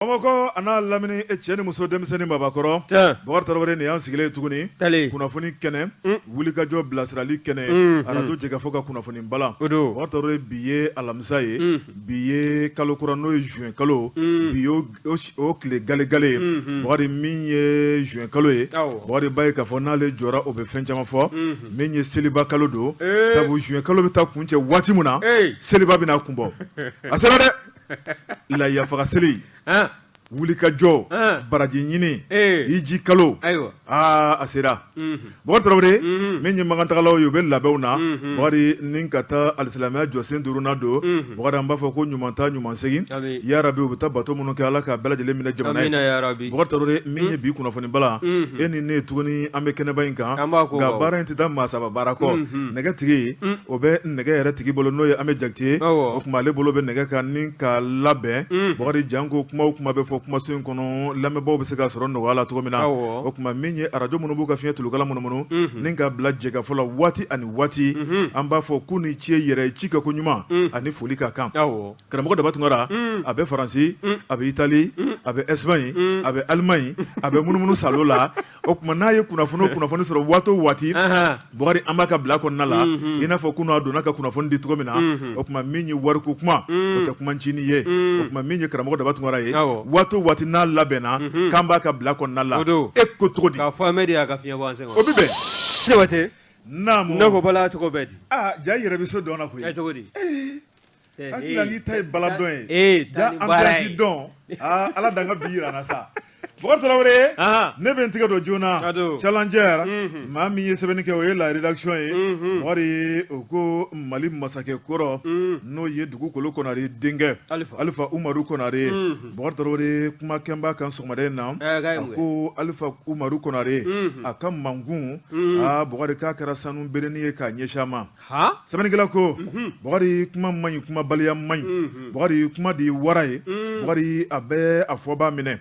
Bamakɔ a n'a lamini cɛ ni muso denmisɛnnin mabakɔrɔ Bakari Tarawele nin y'an sigilen tuguni kunnafoni kɛnɛ wulikajɔ bilasirali kɛnɛ arajo jɛkafɔ ka kunnafoni balan Bakari Tarawele bi ye alamisa ye bi ye kalo kura n'o ye juin kalo bi o tile galegale ye Bakari min ye juin kalo ye Bakari b'a ye k'a fɔ n'ale jɔra o bɛ fɛn caman fɔ min ye seliba kalo don sabu juin kalo bɛ taa kuncɛ waati min na seliba bɛna kun bɔ a sera dɛ layafaga seli wulikajɔ baraji ɲini hiji kalo aa a sera Bakari Tarawele min ye makantagalaw ye u bɛ labɛnw na Bakari ni ka taa alisilamɛya jɔsen duurunan don Bakari an b'a fɔ ko ɲuman taa ɲuman segin yarabi u bɛ taa bato minnu kɛ Ala k'a bɛɛ lajɛlen minɛ jamana ye Bakari Tarawele min ye bi kunnafoni balan e ni ne tuguni an bɛ kɛnɛba in kan nka baara in tɛ taa maa saba baara kɔ nɛgɛtigi o bɛ nɛgɛ yɛrɛ tigi bolo n'o ye Amɛ Jakite ye o tuma ale bolo bɛ nɛgɛ kan ni ka labɛn Bakari janko kuma o kuma bɛ fɔ kumaso in kɔnɔ lamɛnbaaw bɛ se k'a sɔrɔ nɔgɔya la cogo min na o tuma min ye arajo minnu b'u ka fiɲɛ tulukala munumunu ni ka bila jɛkafɔ la waati ani waati an b'a fɔ k'u ni ce yɛrɛ ci kɛ ko ɲuman ani foli ka kan karamɔgɔ Daba Tunkara a bɛ Faransi a bɛ Itali a bɛ Espagne a bɛ Allemagne a bɛ munumunu salo la o tuma n'a ye kunnafoni o kunnafoni sɔrɔ waati o waati Bakari an b'a ka bila kɔnɔna la i n'a fɔ kunun a donna ka kunnafoni di cogo min na o tuma min ye wariko kuma o tɛ kuma ncinin ye o tuma min ye karamɔgɔ Daba Tunkara ye waati o waati n'a labɛnna k'an b'a ka bila kɔnɔna la e ko cogo di k'a fɔ Amɛdi y'a ka fiɲɛ bɔ an sen kɔrɔ o bɛ bɛn Jabate naamu ne ko Bala cogo bɛ di aa ja i yɛrɛ bɛ se dɔn na koyi cogo di Hakili la n'i ta ye bala dɔn ye ja ambiance dɔn aa Ala dan ka bi jira an na sa Bakari Tarawele ne bɛ n tɛgɛ don joona Challenger maa min ye sɛbɛnni kɛ o ye la rédaction ye Bakari o ko Mali masakɛ kɔrɔ n'o ye Dugukolo Konare denkɛ Alifa Umaru Konare Bakari Tarawele kuma kɛlen b'a kan sɔgɔmada in na a ko Alifa Umaru Konare a ka mankun aa Bakari k'a kɛra sanu berenin ye k'a ɲɛsin a ma Sɛbɛnnikɛla ko Bakari kuma man ɲi kumabaliya man ɲi Bakari kuma de ye wara ye Bakari a bɛ a fɔbaa minɛ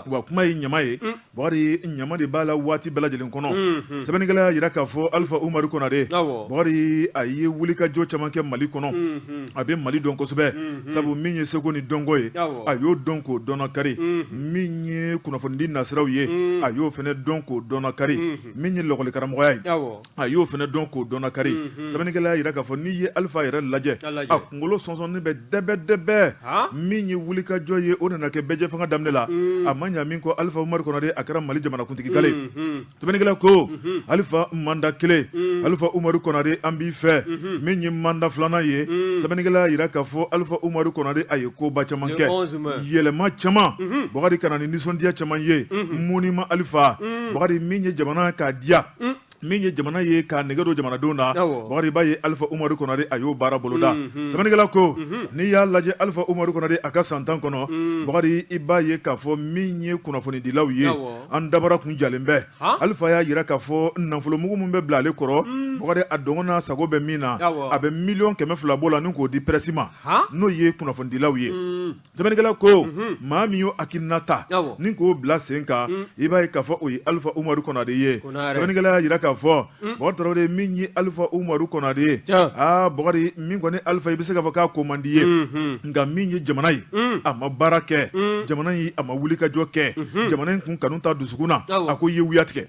wa kuma ye ɲama ye Bakari ɲama de b'a la waati bɛɛ lajɛlen kɔnɔ sɛbɛnnikɛla y'a jira k'a fɔ Alifa Umaru Konare Bakari a ye wulikajɔ caman kɛ Mali kɔnɔ a bɛ Mali dɔn kosɛbɛ sabu min ye seko ni dɔnko ye a y'o dɔn k'o dɔnnakari min ye kunnafonidi nasiraw ye a y'o fana dɔn k'o dɔnnakari min ye lakɔlikaramɔgɔya ye a y'o fana dɔn k'o dɔnnakari sɛbɛnnikɛla y'a jira k'a fɔ n'i ye Alifa yɛrɛ lajɛ a kunkolo sɔnsɔnnen bɛ dɛbɛ dɛbɛ min ye wulikajɔ ye o nana kɛ bɛɛjɛfanga daminɛ la a ma ɲa min kɔ Alifa Umaru Konare a kɛra Mali jamanakuntigi kale sɛbɛnnikɛla ko Alifa mandat kelen Alifa Umaru Konare an b'i fɛ min ye mandat filanan ye sɛbɛnnikɛla y'a jira k'a fɔ Alifa Umaru Konare a ye koba caman kɛ yɛlɛma caman Bakari ka na ni nisɔndiya caman ye monument Alifa Bakari min ye jamana k'a diya min ye jamana ye k'a nege don jamanadenw na Bakari i b'a ye Alifa Umaru Konare a y'o baara boloda sɛbɛnnikɛla ko n'i y'a lajɛ Alifa Umaru Konare a ka san 10 kɔnɔ Bakari i b'a ye k'a fɔ min ye kunnafonidilaw ye an dabara kun jalen bɛ Alifa y'a jira k'a fɔ nafolomugu min bɛ bila ale kɔrɔ Bakari a dɔngɔ n'a sago bɛ min na a bɛ miliyɔn 200 bɔ la ni k'o di presse ma n'o ye kunnafonidilaw ye Sɛbɛnnikɛla ko maa min y'o hakilina ta ni k'o bila sen kan i b'a ye k'a fɔ o ye Alifa Umaru Konare ye sɛbɛnnikɛla y'a jira k'a fɔ Bakari Tarawele min ye Alifa Umaru Konare ye aa Bakari min kɔni Alifa i bɛ se k'a fɔ k'a ko man di ye nka min ye jamana ye a ma baara kɛ jamana in a ma wulikajɔ kɛ jamana in kun kanu t'a dusukun na a ko i ye wuya tigɛ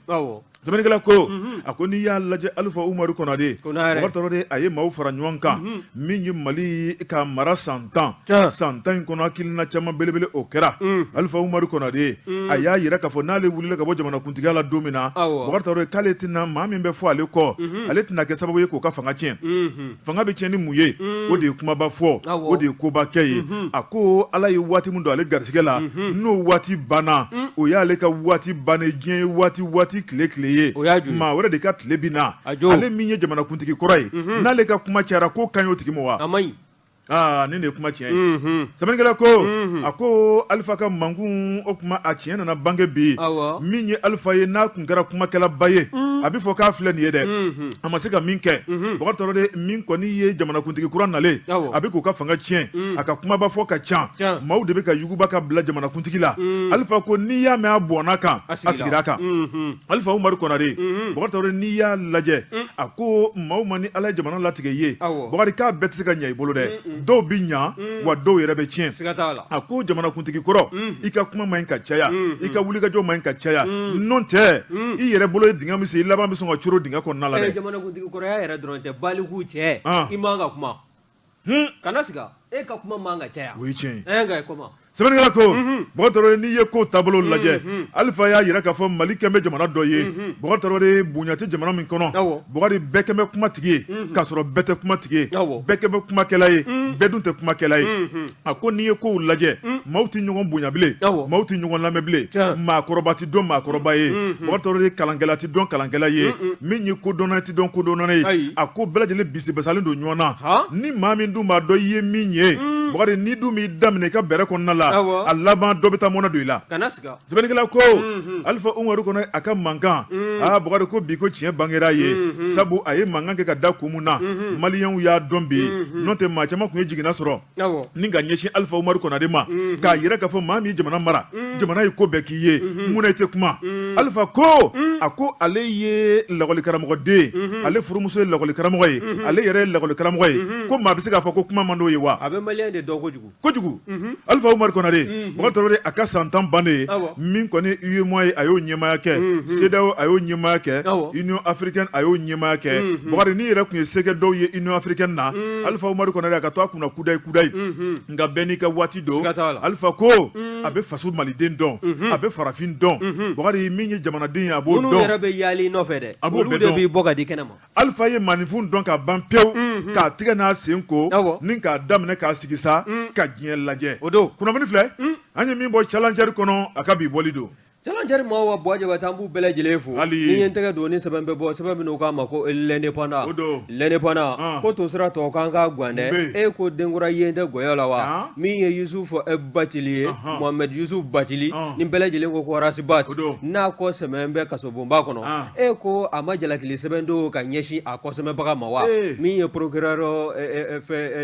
Sɛbɛnnikɛla ko a ko n'i y'a lajɛ Alifa Umaru Konare Bakari Tarawele a ye maaw fara ɲɔgɔn kan min ye Mali ka mara san 10 san 10 in kɔnɔ hakilina caman belebele o kɛra Alifa Umaru Konare a y'a jira k'a fɔ n'ale wulila ka bɔ jamanakuntigiya la don min na Bakari Tarawele k'ale tɛna maa min bɛ fɔ ale kɔ ale tɛna kɛ sababu ye k'o ka fanga tiɲɛ fanga bɛ tiɲɛ ni mun ye o de ye kumaba fɔ o de ye koba kɛ ye a ko Ala ye waati min don ale garisɛgɛ la n'o waati banna o y'ale ka waati bannen diɲɛ ye waati waati tile tile ye maa wɛrɛ de ka tile bɛ na ale min ye jamanakuntigi kɔrɔ ye n'ale ka kuma cayara k'o ka ɲi o tigi ma wa aa nin de ye kuma tiɲɛ ye sɛbɛnnikɛla ko a ko Alifa ka mankun o kuma a tiɲɛ nana bange bi min ye Alifa ye n'a tun kɛra kumakɛlaba ye. A bɛ fɔ k'a filɛ nin ye dɛ, a ma se ka min kɛ. Bɔkari Tarawele, min kɔni ye jamanakuntigi kura nalen, a bɛ k'u ka fanga tiɲɛ, a ka kumaba fɔ ka ca, maaw de bɛ ka yuguba ka bila jamanakuntigi la. Alifa ko n'i y'a mɛn a bɔnna kan, a sigira kan. Alifa Umaru Konare, Bɔkari Tarawele, n'i y'a lajɛ, a ko maa o maa ni Ala ye jamana latigɛ i ye, Bɔkari, k'a bɛɛ tɛ se ka ɲɛ i bolo dɛ. Dɔw bɛ ɲa wa dɔw yɛrɛ bɛ tiɲɛ. A ko jamanakuntigi kɔrɔ, i ka kuma man ɲi ka caya, i ka wulikajɔ man ɲi ka caya, n'o tɛ i yɛrɛ bolo ye dingɛ min sen, i laban bɛ sɔn ka coro dingɛ kɔnɔna la dɛ. Jamanakuntigi kɔrɔya yɛrɛ dɔrɔn tɛ, baliku cɛ, i man ka kuma, kana siga, e ka kuma man ka caya. O ye tiɲɛ ye. Nka kuma Sɛbɛnnikɛla ko, Bɔkari Tarawele, n'i ye ko taabolo lajɛ, Alifa y'a jira k'a fɔ Mali kɛn bɛ jamana dɔ ye, Bɔkari Tarawele, bonya tɛ jamana min kɔnɔ. Bɔkari, bɛɛ kɛn bɛ kumatigi ye k'a sɔrɔ bɛɛ tɛ kumatigi ye, bɛɛ kɛn bɛ kumakɛla ye, bɛɛ dun tɛ kumakɛla ye. A ko n'i ye kow lajɛ, maaw tɛ ɲɔgɔn bonya bilen, maaw tɛ ɲɔgɔn lamɛn bilen, maakɔrɔba tɛ dɔn maakɔrɔba ye, Bɔkari Tarawele, kalankɛla tɛ dɔn kalankɛla ye, min ye kodɔnna tɛ dɔn kodɔnna ye. A ko bɛɛ lajɛlen bisibasalen don ɲɔgɔn na. Ni maa min dun b'a dɔn i ye min ye, Bɔkari, n'i dun b'i daminɛ i ka bɛrɛ kɔnɔna la, a laban dɔ bɛ taa mɔnɛ don i la. Sɛbɛnnikɛla ko Alifa Umaru Konare, a ka mankan, aa Bɔkari, ko bi ko tiɲɛ bangera ye, sabu a ye mankan kɛ ka da kun mun na, maliyɛnw y'a dɔn bi. N'o tɛ, maa caman tun ye jiginna sɔrɔ ni ka ɲɛsin Alifa Umaru Konare ma, k'a yira k'a fɔ maa min ye jamana mara, jamana ye ko bɛɛ k'i ye, munna i tɛ kuma? Alifa ko, a ko ale ye lakɔlikaramɔgɔden, ale furumuso ye lakɔlikaramɔgɔ ye, ale yɛrɛ ye lakɔlikaramɔgɔ ye, ko maa bɛ se k'a fɔ ko kuma man d'o ye wa? A bɛ maliyɛn de dɔn kojugu. Kojugu. Alifa Umaru Konare, Bɔkari Tarawele, a ka san 10 bannen, min kɔni UEMOA ye, a y'o ɲɛmaaya kɛ, CEDEAO, a y'o ɲɛmaaya kɛ, Union africaine, a y'o ɲɛmaaya kɛ. Bɔkari, n'i yɛrɛ tun ye se kɛ dɔw ye Union africaine na, Alifa Umaru Konare, a ka to a kunna kudayi kudayi. Nka bɛɛ n'i ka waati don. Alifa ko a bɛ faso maliden dɔn, a bɛ farafin dɔn. Bɔkari, min ye jamanaden ye, a b'o dɔn. Minnu yɛrɛ bɛ yaala i nɔfɛ dɛ, a b'o olu de b'i bɔ ka di kɛnɛ ma. Alifa ye maaninfin dɔn ka ban pewu, k'a tigɛ n'a sen ko, ni k'a daminɛ k'a sigi sa ka diɲɛ lajɛ. O don kunnafoni filɛ, an ye min bɔ Challenger kɔnɔ, a ka bi bɔli don. Challenger maaw wa Buwa Jabate, an b'u bɛɛ lajɛlen fo. Hali ni ye n tɛgɛ don ni sɛbɛn bɛ bɔ, sɛbɛn min u k'a ma ko L'Indépendant. O don. L'Indépendant ko to sira tɔ kan ka gan dɛ, e ko denkura yen tɛ gɔyɔ la wa? Min ye Yusuf Bacili ye, Mohamed Yusuf Bacili, ni bɛɛ lajɛlen ko Ras Bath, n'a kɔ sɛmɛ bɛ kasobonba kɔnɔ, e ko a ma jalakili sɛbɛn don ka ɲɛsin a kɔsɛmɛbaga ma wa? Min ye procureur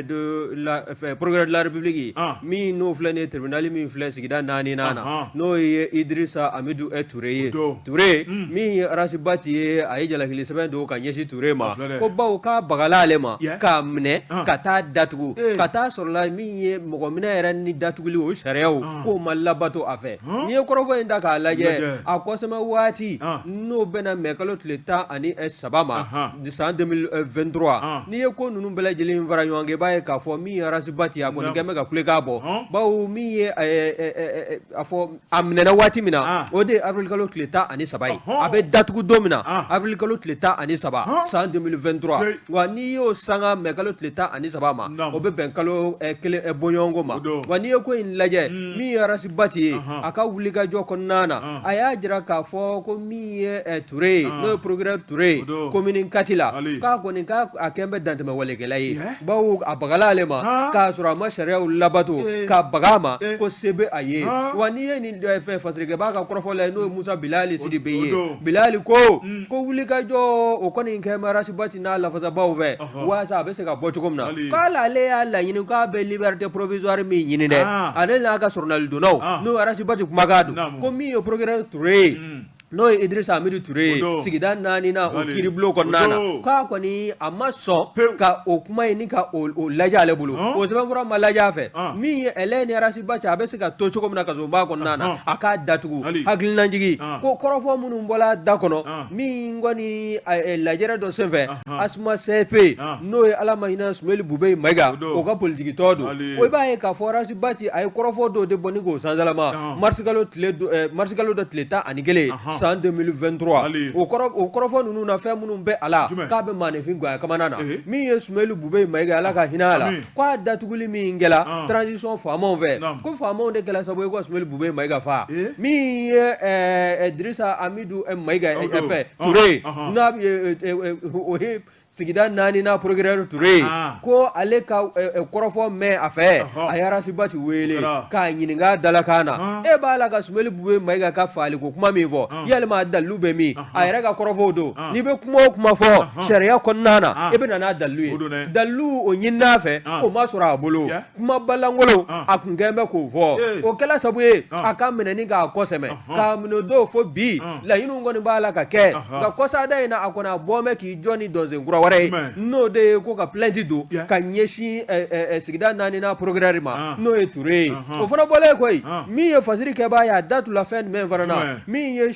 de la République ye, min n'o filɛ nin ye tribunal min filɛ sigida 4 na, n'o ye Idrissa Amidou Touré ye. Touré min ye Ras Bath ye, a ye jalakili sɛbɛn don ka ɲɛsin Touré ma, ko bawo k'a bagala ale ma k'a minɛ ka taa datugu, ka taa sɔrɔla min ye mɔgɔ minɛ yɛrɛ ni datuguli o sariyaw k'o ma labato a fɛ. N'i ye kɔrɔfɔ in ta k'a lajɛ, a kɔsɛmɛ waati n'o bɛnna mɛ kalo tile 13 ma san 2023, n'i ye ko ninnu bɛɛ lajɛlen fara ɲɔgɔn kan, i b'a ye k'a fɔ min ye Ras Bath ye, a kɔni kɛn bɛ ka kulekan bɔ, bawo min ye a fɔ a minɛna waati min na, o de ye avril kalo tile 13 ye. A bɛ datugu don min na, avril kalo tile 13 san 2023. Wa n'i y'o sanga mɛ kalo tile 13 ma, o bɛ bɛn kalo 1 bɔɲɔgɔnko ma. Wa n'i ye ko in lajɛ, min ye Ras Bath ye, a ka wulikajɔ kɔnɔna na, a y'a jira k'a fɔ ko min ye Touré ye, n'o ye procureur Touré ye commune 4 la, k'a kɔni k'a kɛn bɛ dantɛmɛwalekɛla ye, bawo a bagala ale ma k'a sɔrɔ a ma sariyaw labato, ka baga a ma ko se bɛ a ye. Wa n'i ye nin fɛn fasirikɛbaa ka kɔrɔfɔ lajɛ, n'o ye Musa Bilali Sidibe ye, Bilali ko ko wulikajɔ o kɔni kɛn bɛ Ras Bath n'a lafasabaaw fɛ walasa a bɛ se ka bɔ cogo min na. K'ale ale y'a laɲini k'a bɛ liberté provisoire min ɲini dɛ, ale n'a ka sɔrɔnalidonnaw, n'o ye Ras Bath kumakan don, ko min ye procureur Touré ye, n'o ye Idrissa Amidou Touré ye sigida 4 na o kiiribulon kɔnɔna na, k'a kɔni a ma sɔn ka o kuma in ni ka o lajɛ ale bolo, o sɛbɛnfura ma lajɛ a fɛ. Min ye ale ni Ras Bath, a bɛ se ka to cogo min na kasobonba kɔnɔna na, a k'a datugu. Hakilinajigin ko kɔrɔfɔ minnu bɔla da kɔnɔ, min kɔni lajɛrɛ dɔ senfɛ Asma CP, n'o ye Ala ma hinɛ Sumeli Bubɛyi Mayiga, o ka politikitɔn don, o i b'a ye k'a fɔ Ras Bath a ye kɔrɔfɔ dɔw de bɔ ni k'o sansalama marisikalo dɔ tile 11 san 2023. O kɔrɔfɔ ninnu na, fɛn minnu bɛ a la k'a bɛ maaninfin goya kamana na, min ye Sumeli Bubɛyi Mayiga, Ala ka hinɛ a la, k'a datuguli min kɛla transition faamaw fɛ, ko faamaw de kɛla sababu ye ko Sumeli Bubɛyi Mayiga faa. Min ye Idrissa Amidou Mayiga fɛ Touré, n'a o ye Sigida naaninan procureur Ture ko ale ka kɔrɔfɔ mɛn a fɛ a ye Arasi Basi wele k'a ɲininka dalakan na e b'a la ka Sumeli Bube Mayiga ka faali ko kuma min fɔ yalima a dalilu bɛ min a yɛrɛ ka kɔrɔfɔw don n'i bɛ kuma o kuma fɔ sariya kɔnɔna na e bɛ na n'a dalilu ye dalilu o ɲinina a fɛ o ma sɔrɔ a bolo kuma balankolon a kun kɛlen bɛ k'o fɔ o kɛla sabu ye a ka minɛni k'a kɔsɛmɛ k'a minɛ don fo bi laɲiniw kɔni b'a la ka kɛ nka kɔsada in na a kɔni a bɔ bɛ k'i jɔ ni dɔnsen kura wɛrɛ ye n'o de ye ko ka plainte don ka ɲɛsin sigida naaninan procureur ma n'o ye Ture ye o fana bɔlen kɔ yen min ye fasiri kɛbaa ye a da tula fɛn jumɛn fana na min ye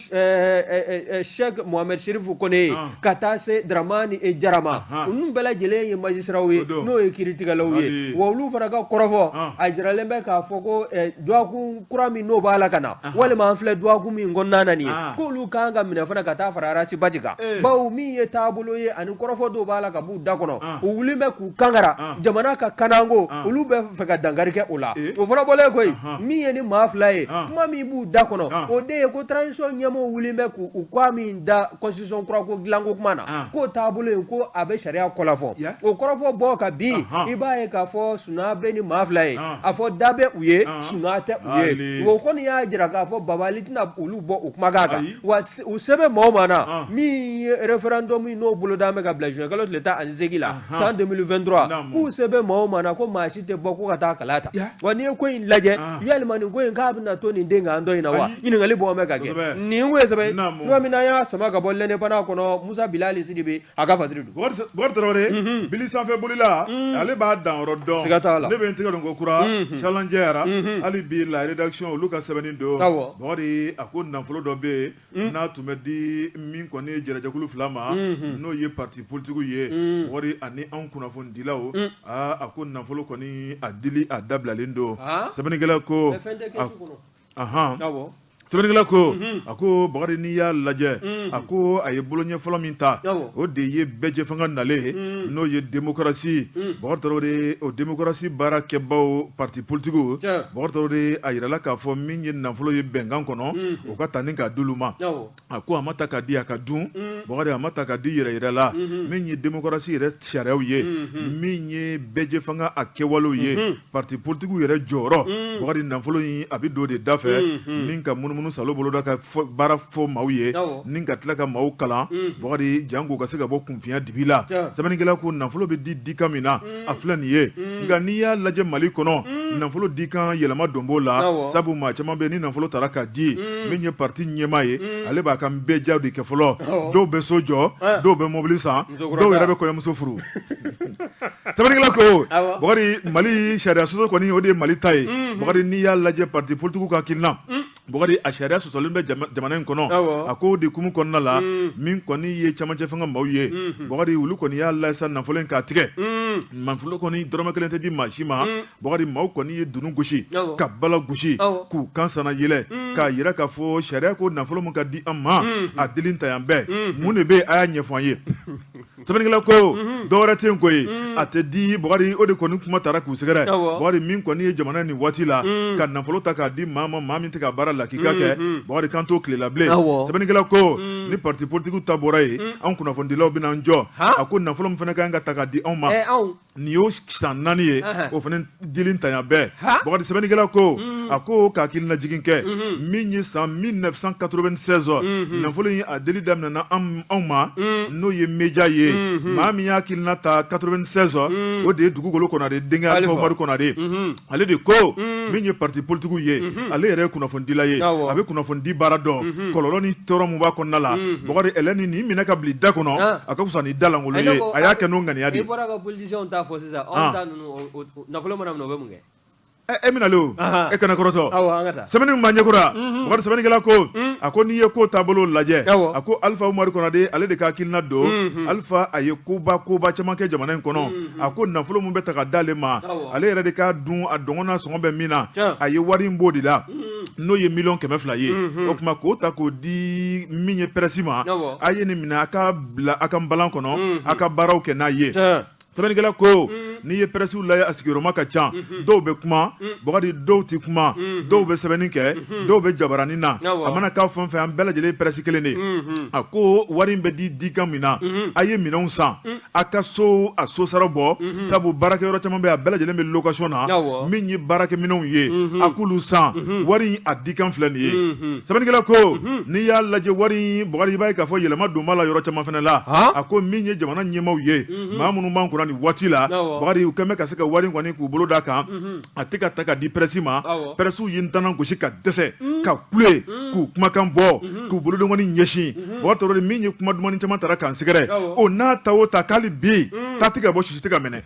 Sɛki Mohamɛdi Serifu Kone ye ka taa se Daramani Jara ma ninnu bɛɛ lajɛlen ye magistratw ye n'o ye kiiritigɛlaw ye wa olu fana ka kɔrɔfɔ a jiralen bɛ k'a fɔ ko dɔgɔkun kura min n'o b'a la ka na walima an filɛ dɔgɔkun min kɔnɔna na nin ye k'olu kan ka minɛ fana ka taa fara Arasi Baji kan bawo min ye taabolo ye ani kɔrɔfɔ dɔw b'a la ka b'u da kɔnɔ u wulilen bɛ k'u kankara jamana ka kananko olu bɛ fɛ ka dankari kɛ o la o fana bɔlen kɔ yen min ye ni maa fila ye kuma min b'u da kɔnɔ o de ye ko transition ɲɛmɔgɔw wulilen bɛ k'u kɔ min da constitution kura ko dilanko kuma na k'o taabolo in ko a bɛ sariya kɔlafɔ o kɔrɔfɔ bɔ ka bin i b'a ye k'a fɔ sunaa bɛ ni maa fila ye a fɔ da bɛ u ye sunaa tɛ u ye o kɔni y'a jira k'a fɔ babali tɛna olu bɔ u kumakan kan wa u se bɛ maa o maa na min ye référendum n'o boloda bɛ ka bila juin kalo tile 18 la san 2023 k'u se bɛ maa o maa na ko maa si tɛ bɔ ko ka taa kala ta wa n'i ye ko in lajɛ yalima nin ko in k'a bɛna to nin den kan dɔ in na wa ɲininkali bɔ bɛ ka kɛ nin ye sɛbɛn sɛbɛn min n'an y'a sama ka bɔ L'Indépendant kɔnɔ Musa Bilali Sidibe a ka fasiri don Bukari Tarawele bili sanfɛ bolila ale b'a danyɔrɔ dɔn siga t'a la ne bɛ n tɛgɛ don ko kura Challenger hali bi la rédaction olu ka sɛbɛnni don Bukari a ko nafolo dɔ bɛ yen n'a tun bɛ di min kɔni ye jɛrɛjɛkulu fila ma n'o ye parti politique ye Bukari ani anw kunnafonidilaw aa a ko nafolo kɔni a dili a dabilalen don sɛbɛnnikɛla ko sɛbɛnnikɛla ko a ko Bakari n'i y'a lajɛ a ko a ye boloɲɛ fɔlɔ min ta o de ye bɛɛjɛfanga nalen n'o ye démocratie Bakari Tarawele o démocratie baarakɛbaw parti politiquew Bakari Tarawele a yirala k'a fɔ min ye nafolo ye bɛnkan kɔnɔ o ka ta ni k'a d'olu ma a ko a ma ta k'a di a ka dun Bakari a ma ta k'a di yɛrɛ yɛrɛ la min ye démocratie yɛrɛ sariyaw ye min ye bɛɛjɛfanga a kɛwalew ye parti politiquew yɛrɛ jɔyɔrɔ Bakari nafolo in a bɛ don de da fɛ ni ka munumunu salo boloda ka baara fɔ maaw ye ni ka tila ka maaw kalan Bakari janko ka se ka bɔ kunfinya dibi la sɛbɛnnikɛla ko nafolo bɛ di dikan min na a filɛ nin ye nka n'i y'a lajɛ Mali kɔnɔ nafolo dikan yɛlɛma don b'o la sabu maa caman bɛ ni nafolo taara ka di min ye parti ɲɛmaa ye ale b'a ka bɛɛ de kɛ fɔlɔ dɔw bɛ so jɔ dɔw bɛ mobili san dɔw yɛrɛ bɛ kɔɲɔmuso furu sɛbɛnnikɛla ko Bakari Mali sariya sɔsɔ kɔni o de ye Mali ta ye Bakari n'i y'a lajɛ parti politiquew ka hakilina Bakari a sariya sɔsɔlen bɛ jamana in kɔnɔ a ko de hukumu kɔnɔna la min kɔni ye camancɛ fanga maaw ye Bakari olu kɔni y'a lajɛ sa nafolo in k'a tigɛ nafolo kɔni dɔrɔmɛ kelen tɛ di maa si ma Bakari maaw kɔni ye dunun gosi ka bala gosi k'u kan sana yɛlɛ k'a jira k'a fɔ sariya ko nafolo min ka di an ma a dili ntanya bɛɛ mun de bɛ a y'a ɲɛfɔ an ye sɛbɛnnikɛla ko dɔwɛrɛ tɛ yen koyi a tɛ di Bakari o de kɔni kuma taara k'u sɛgɛrɛ Bakari min kɔni ye jamana nin waati la ka nafolo ta k'a di maa ma maa min tɛ ka baara lakika kɛ Bakari kan t'o tile la bilen sɛbɛnnikɛla ko ni parti politiquew ta bɔra yen an kunnafonidilaw bɛna an jɔ a ko nafolo min fana ka kan ka ta k'a di anw ma nin y'o san 4 ye o fana dili ntanya bɛɛ Bakari sɛbɛnnikɛla ko a ko ka hakilinajigin kɛ min ye san 1996 nafolo in a dili daminɛna anw ma n'o ye média ye maa min y'a hakilina ta 96 o de ye Dugukolo Konare denkɛ Alifa Umaru Konare ale de ko min ye parti politiquew ye ale yɛrɛ ye kunnafonidila ye a bɛ kunnafonidi baara dɔn kɔlɔlɔ ni tɔɔrɔ min b'a kɔnɔna la Bakari Hɛlɛni nin minɛ ka bila i da kɔnɔ a ka fisa ni da lankolon ye a y'a kɛ n'o ŋaniya de ye. I bɔra ka politiciens ta fɔ sisan anw ta ninnu nafolo mana minɛ u bɛ mun kɛ? E bɛna o e kana kɔrɔtɔ sɛbɛnni min b'an ɲɛkɔrɔ Bakari sɛbɛnnikɛla ko a ko n'i ye ko taabolo lajɛ a ko Alifa Umaru Konare ale de ka hakilina don Alifa a ye koba koba caman kɛ jamana in kɔnɔ a ko nafolo min bɛ ta ka d'ale ma ale yɛrɛ de k'a dun a dɔngɔ n'a sɔngɔ bɛ min na a ye wari in b'o de la n'o ye miliyɔn 200 ye o tuma k'o ta k'o di min ye presse ma a ye nin minɛ a ka bila a ka balan kɔnɔ a ka baaraw kɛ n'a ye sɛbɛnnikɛla ko. N'i ye prɛsiw lajɛ, a sigiyɔrɔma ka ca. Dɔw bɛ kuma, Bukari, dɔw tɛ kuma, dɔw bɛ sɛbɛnni kɛ, dɔw bɛ jabaranin na. A mana k'a fɛn fɛn, an bɛɛ lajɛlen ye prɛsi kelen de ye. A ko wari in bɛ di dikan min na, a ye minɛnw san, a ka so a so sara bɔ, sabu baarakɛyɔrɔ caman bɛ, a bɛɛ lajɛlen bɛ location na. Min ye baarakɛminɛnw ye, a k'olu san. Wari in a dikan filɛ nin ye. Sɛbɛnnikɛla ko n'i y'a lajɛ wari in, Bukari, i b'a ye k'a fɔ yɛlɛma don b'a la yɔrɔ caman fana la. A ko min ye jamana ɲɛmaaw ye, maa minnu b'an kunna nin waati la, Bakari, u kɛlen bɛ ka se ka wari in kɔni k'u bolo d'a kan, a tɛ ka ta ka di presse ma. Presse ye ntanan gosi ka dɛsɛ ka kule, k'u kumakan bɔ, k'u bolodenkɔni ɲɛsin. Bakari Tarawele, min ye kuma dumannin caman taara k'an sɛgɛrɛ, o n'a ta o ta, k'ale bi taa tɛ ka bɔ, sisi tɛ ka minɛ.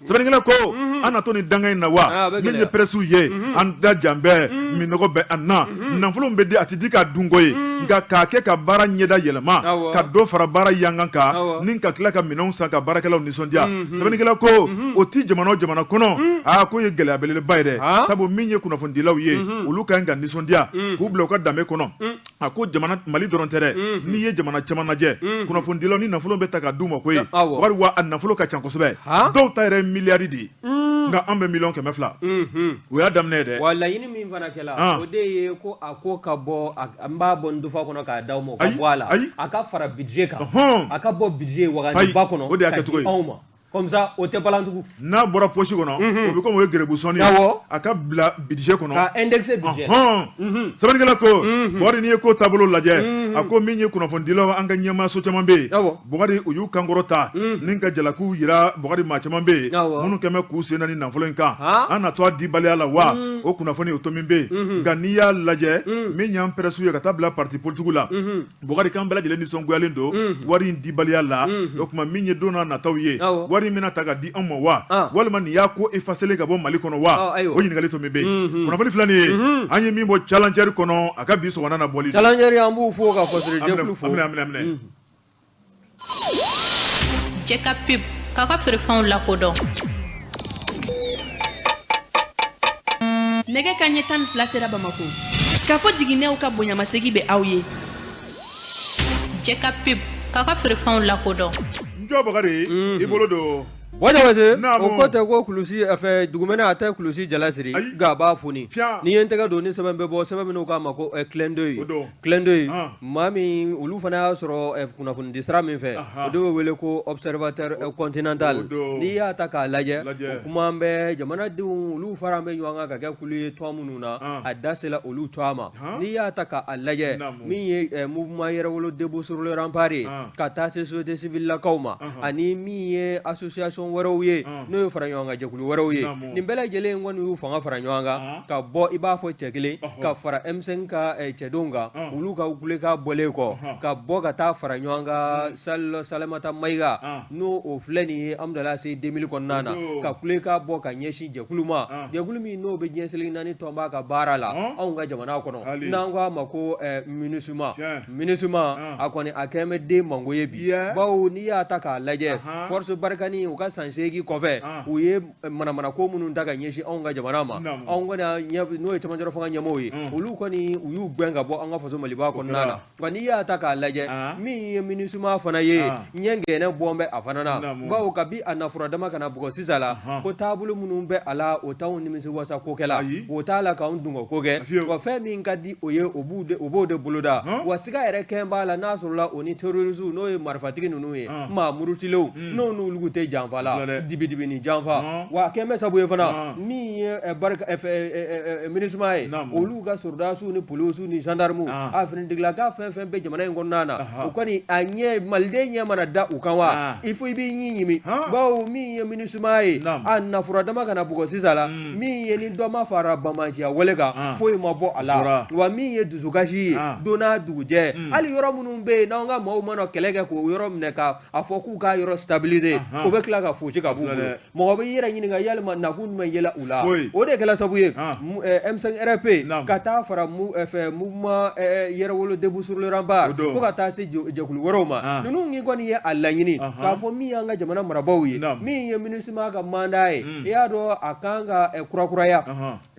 Sɛbɛnnikɛla ko an na to nin danga in na wa? Min ye presse ye, an da jan bɛɛ minnɔgɔ bɛ an na. Nafolo bɛ di, a tɛ di k'a dun ko ye, nka k'a kɛ ka baara ɲɛda yɛlɛma, ka dɔ fara baara yankan kan, ni ka tila ka minɛnw san ka baarakɛlaw nisɔndiya. Sɛbɛnnikɛla ko o tɛ jamana o jamana kɔnɔ, aa, k'o ye gɛlɛya belebeleba ye dɛ, sabu min ye kunnafonidilaw ye, olu ka kan ka nisɔndiya k'u bila u ka danbe kɔnɔ. A ko jamana Mali dɔrɔn tɛ dɛ, n'i ye jamana caman lajɛ, kunnafonidilaw ni nafolo bɛ ta ka d'u ma koyi, wari wa a nafolo ka ca kosɛbɛ, dɔw ta yɛrɛ ye miliyari de ye, nka an bɛ 200 000 miliyɔn, o y'a daminɛ ye dɛ. Wa laɲini min fana kɛla, o de ye ko a ko ka bɔ, an b'a bɔ ndufa kɔnɔ k'a d'aw ma, o ka bɔ a la, a ka fara budget kan, a ka bɔ budget wagandeba kɔnɔ, o de y'a kɛcogo ye anw ma. Comme ça o tɛ balan tugun. N'a bɔra poche kɔnɔ, o bɛ komi o ye gɛrɛbu sɔnni ye. A ka bila budget kɔnɔ. Ka indexer budget. Ɔnhɔn. Sɛbɛnnikɛla ko, Bukari, n'i ye ko taabolo lajɛ, a ko min ye kunnafonidilaw, an ka ɲɛmaaso caman bɛ yen. Bukari, u y'u kankɔrɔ ta ni ka jalakiw jira. Bukari, maa caman bɛ yen minnu kɛlen bɛ k'u sen da ni nafolo in kan. An na to a dibaliya la wa? O kunnafoni o tomi bɛ yen, nka n'i y'a lajɛ, min y'an presse ye ka taa bila parti politique la, Bukari, k'an bɛɛ lajɛlen nisɔngoyalen don wari in dibaliya la. O tuma min ye don n'a nataw ye, wari in bɛna ta ka di anw ma wa, walima nin y'a ko effacer ka bɔ Mali kɔnɔ wa? O ɲininkali tomi bɛ yen. Kunnafoni filɛ nin ye, an ye min bɔ Challenger kɔnɔ, a ka bi sɔgɔmada na bɔli. Challenger, an b'u fo ka fasiri fo. Minɛ. Jɛ ka pub k'a ka feerefɛnw lakodɔn. Nɛgɛ ka ɲɛ 12 sera Bamakɔ. K'a fɔ jiginɛw ka bonyamasegin bɛ aw ye. Jɛ ka pub k'a ka feerefɛnw lakodɔn. N jɔ Bakari, i bolo don. Bɔn Jabate, o ko tɛ ko kulusi fɛ dugumɛnɛ a tɛ kulusi jala siri, nka a b'a foni. N'i ye n tɛgɛ don ni sɛbɛn bɛ bɔ, sɛbɛn min k'a ma ko Clin d'œil. Clin d'œil, maa min olu fana y'a sɔrɔ kunnafonidi sira min fɛ, o de bɛ wele ko Observateur Continental. N'i y'a ta k'a lajɛ, o kuma bɛ jamanadenw olu fara bɛ ɲɔgɔn kan ka kɛ kulu ye tɔn minnu na, a da sera olu tɔgɔ ma. N'i y'a ta k'a lajɛ, min ye mouvement Yɛrɛwolo debout sur les remparts ye, ka taa se société civile lakaw ma, ani min ye association wɛrɛw ye, n'o ye fara ɲɔgɔn kan jɛkulu wɛrɛw ye, nin bɛɛ lajɛlen kɔni y'u fanga fara ɲɔgɔn kan ka bɔ i b'a fɔ cɛ kelen ka fara M5 ka cɛdenw kan, olu ka kulekan bɔlen kɔ ka bɔ ka taa fara ɲɔgɔn kan salle Salemata Mayiga, n'o o filɛ nin ye Amudalayi ACI 2000 kɔnɔna na, ka kulekan bɔ ka ɲɛsin jɛkulu ma, jɛkulu min n'o bɛ diɲɛ seleke naani tɔnba ka baara la anw ka jamana kɔnɔ, n'an ko a ma ko MINUSMA. MINUSMA a kɔni a kɛlen bɛ den mango ye bi, bawo n'i y'a ta k'a lajɛ, force Barkhane u ka san 8 kɔfɛ, u ye manamana ko minnu ta ka ɲɛsin anw ka jamana ma, anw kɔni n'o ye cɛmancɛ fanga ɲɛmɔgɔw ye, olu kɔni u y'u gɛn ka bɔ an ka faso Maliba kɔnɔna na. Nka n'i y'a ta k'a lajɛ, min ye MINUSMA fana ye, ɲɛ gɛnɛ bɔn bɛ a fana na, bawo kabi a nafura dama ka na bugɔ sisan la, ko taabolo minnu bɛ a la, o t'anw nimisi wasa ko kɛ la, o t'a la k'anw dungɔ ko kɛ, wa fɛn min ka di o ye, o b'o de boloda, wa siga yɛrɛ kɛn b'a la n'a sɔrɔla o ni terroristes, n'o ye marifatigi ninnu ye, maa murutilenw, n'o n'olu tɛ janfa la, dibidibi ni janfa, wa a kɛn bɛ sabu ye fana, min ye MINUSMA ye, olu ka sɔrɔdasiw ni polisiw ni gendarmew, a finitigilaka fɛn fɛn bɛ jamana in kɔnɔna na, o kɔni a ɲɛ maliden ɲɛ mana da u kan wa il faut i b'i ɲin ɲimi, bawo min ye MINUSMA ye, a nafura dama ka na bugɔ sisan la, min ye ni dɔ ma fara banbaanciya wale kan, foyi ma bɔ a la, wa min ye dusukasi ye don n'a dugujɛ, hali yɔrɔ minnu bɛ yen n'an ka maaw mana kɛlɛ kɛ k'o yɔrɔ minɛ ka a fɔ k'u k'a yɔrɔ stabiliser, o bɛ tila ka fosi ka b'u bolo. Mɔgɔ bɛ i yɛrɛ ɲininka yalima nakun jumɛn yela u la? O de kɛla sabu ye M5 RFP ka taa fara mouvement Yɛrɛwolo debout sur les remparts fo ka taa se jɛkulu wɛrɛw ma, ninnu k'i kɔni ye a laɲini k'a fɔ min y'an ka jamana marabaaw ye, min ye MINUSMA ka mandat ye, i y'a dɔn a kan ka kurakuraya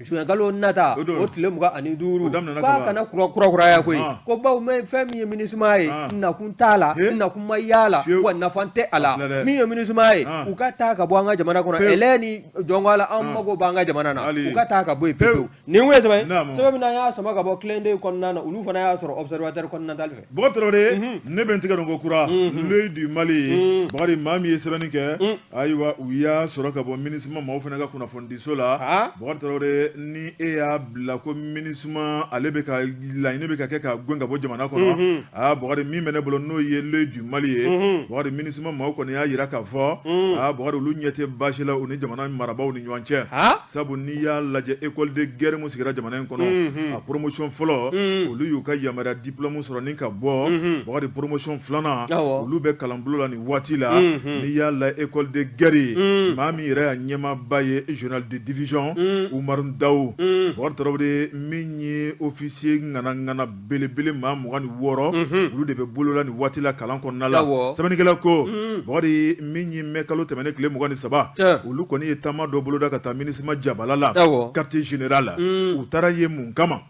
Zuwɛnkalo nata o tile 25, k'a kana kurakuraya koyi, ko bawo fɛn min ye MINUSMA ye, nakun t'a la, nakun ma y'a la, wa nafa tɛ a la. Min ye MINUSMA ye, U ka taa ka bɔ an ka jamana kɔnɔ ɛlɛ ni jɔnko la, an mago b'an ka jamana na, u ka taa ka bɔ yen pewu. Nin ye sɛbɛn sɛbɛn min an y'a sama ka bɔ Clin d'Œil kɔnɔna na, olu fana y'a sɔrɔ Observateur Continental fɛ. Bɔkari Tarawele, ne bɛ n tɛgɛ don ko kura L'Œil du Mali. Bakari, maa min ye sɛbɛnni kɛ, ayiwa, u y'a sɔrɔ ka bɔ MINUSMA maaw fana ka kunnafonidiso la. Bɔkari Tarawele, ni e y'a bila ko MINUSMA ale bɛ ka laɲini bɛ ka kɛ ka gɛn ka bɔ jamana kɔnɔ, aa Bɔkari, min bɛ ne bolo n'o ye L'Œil du Mali ye, Bɔkari, MINUSMA maaw kɔni y'a jira k'a fɔ, aa Bɔkari, olu ɲɛ tɛ baasi la u ni jamana marabaaw ni ɲɔgɔn cɛ, sabu n'i y'a lajɛ, école de guerre min sigira jamana in kɔnɔ, a promotion fɔlɔ, olu y'u ka yamaruya diplôme sɔrɔ ni ka bɔ. Bɔkari, promotion filanan, olu bɛ kalanbulon la nin waati la. N'i y'a la école de guerre, maa min yɛrɛ y'a ɲɛmaaba ye, général de division Umaru Dawu. Bɔkari Tarawele, min ye officier ŋanaŋana belebele maa 26, olu de bɛ bolo la nin waati la kalan kɔnɔna la. Sɛbɛnnikɛla ko, Bɔkari, min ye mai kalo tɛmɛnen tile 23, olu kɔni ye taama dɔ boloda ka taa MINUSMA jabala la, quartier général la. U taara ye mun kama?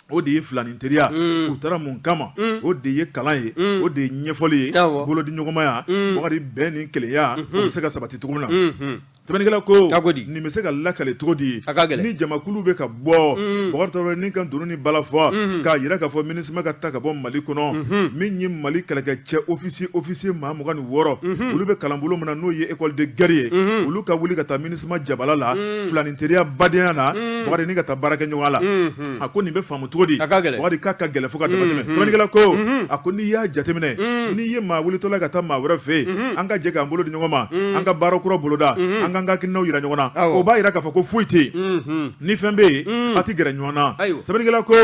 O de ye filanin teriya. U taara mun kama? O de ye kalan ye, o de ye ɲɛfɔli ye, bolodiɲɔgɔnmaya, Bɔkari, bɛn ni kelenya o bɛ se ka sabati cogo min na. Sɛbɛnnikɛla ko, nin bɛ se ka lakale cogo di ni jamakulu bɛ ka bɔ, Bɔkari Tarawele, ni ka dunun ni bala fɔ k'a jira k'a fɔ MINUSMA ka taa ka bɔ Mali kɔnɔ? Min ye Mali kɛlɛkɛcɛ officier maa 26, olu bɛ kalanbulon min na n'o ye école de guerre ye, olu ka wuli ka taa MINUSMA jabala la filanin teriya badenya na, Bɔkari, ni ka taa baara kɛ ɲɔgɔn la. A ko nin bɛ faamu cogo di? Bɔkari, k'a ka gɛlɛn fo ka damatɛmɛ. Sɛbɛnnikɛla ko, a ko n'i y'a jateminɛ, n'i ye maa wulitɔla ka taa maa wɛrɛ fɛ yen, an ka jɛ k'an bolo di ɲɔgɔn ma, an ka baara kura boloda, an k'an ka hakilinaw jira ɲɔgɔn na, o b'a jira k'a fɔ ko foyi tɛ yen. Ni fɛn bɛ yen, a tɛ gɛrɛ ɲɔgɔn na. Sɛbɛnnikɛla ko,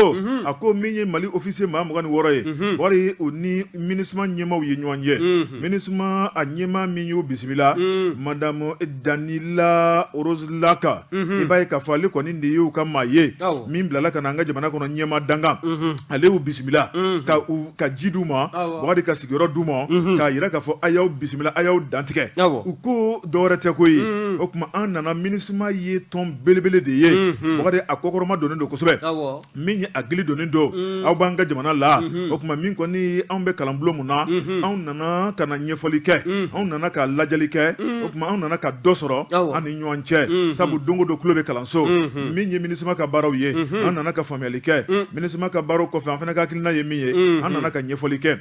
a ko min ye Mali officier maa 26 ye, Bɔkari, u ni MINUSMA ɲɛmaaw ye ɲɔgɔn ye. MINUSMA a ɲɛmaa min y'u bisimila, madame Danila Roslaka, i b'a ye k'a fɔ ale kɔni de y'u ka maa ye min bilala ka na an ka jamana kɔnɔ ɲɛmaa dankan. Ale y'u bisimila ka ji d'u ma, Bɔkari, ka sigiyɔrɔ d'u ma, k'a jira k'a fɔ a y'aw bisimila, a y'aw dantigɛ. U ko dɔwɛrɛ tɛ ko ye, o tuma an nana. MINUSMA ye tɔn belebele de ye, Bɔkari, a kɔkɔrɔma donnen don kosɛbɛ, min ye a gili donnen don aw b'an ka jamana la. O tuma min kɔni anw bɛ kalanbulon mun na, anw nana ka na ɲɛfɔli kɛ, anw nana ka lajɛli kɛ, o tuma anw nana ka dɔ sɔrɔ an ni ɲɔgɔn cɛ, sabu don o don tulo bɛ kalanso. Min ye MINUSMA ka baaraw ye, an nana ka faamuyali kɛ. MINUSMA ka baaraw kɔfɛ, an fana ka hakilina ye min ye, an nana ka ɲɛfɔli kɛ.